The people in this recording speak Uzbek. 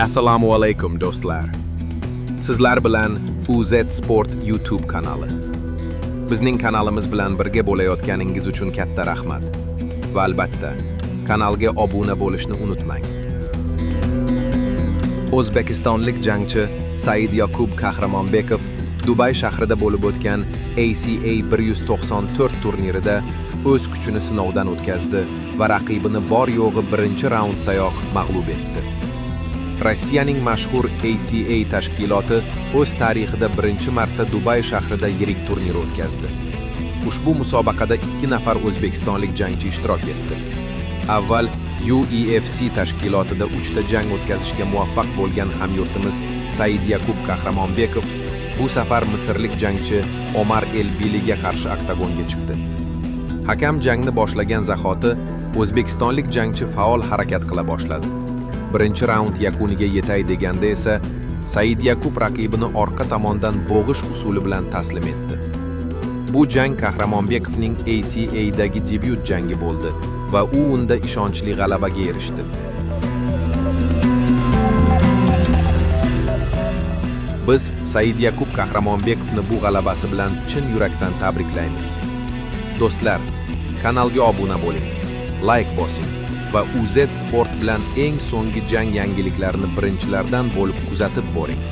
Assalomu alaykum, do'stlar. Sizlar bilan UZ Sport YouTube kanali. Bizning kanalimiz bilan birga bo'layotganingiz uchun katta rahmat. Va albatta, kanalga obuna bo'lishni unutmang. O'zbekistonlik jangchi Said Yakub Kahramonbekov Dubay shahrida bo'lib o'tgan ACA 194 turnirida o'z kuchini sinovdan o'tkazdi va raqibini bor yo'g'i birinchi raunddayoq mag'lub etdi. Rossiyaning mashhur ACA tashkiloti o'z tarixida birinchi marta Dubay shahrida yirik turnir o'tkazdi. Ushbu musobaqada ikki nafar o'zbekistonlik jangchi ishtirok etdi. Avval UFC tashkilotida 3 ta jang o'tkazishga muvaffaq bo'lgan hamyurtimiz Said Yakub Kahramonbekov bu safar misrlik jangchi Omar El Biliga qarshi oktagonga chiqdi. Hakam jangni boshlagan zahoti o'zbekistonlik jangchi faol harakat qila boshladi. Birinchi raund yakuniga yetay deganda esa Said Yakub raqibini orqa tomondan bo'g'ish usuli bilan taslim etdi. Bu jang Kahramonbekovning ACAdagi debyut jangi bo'ldi va u unda ishonchli g'alabaga erishdi. Biz Said Yakub Kahramonbekovni bu g'alabasi bilan chin yurakdan tabriklaymiz. Do'stlar, kanalga obuna bo'ling, layk bosing va UZ Sport bilan eng so'nggi jang yangiliklarini birinchilardan bo'lib kuzatib boring.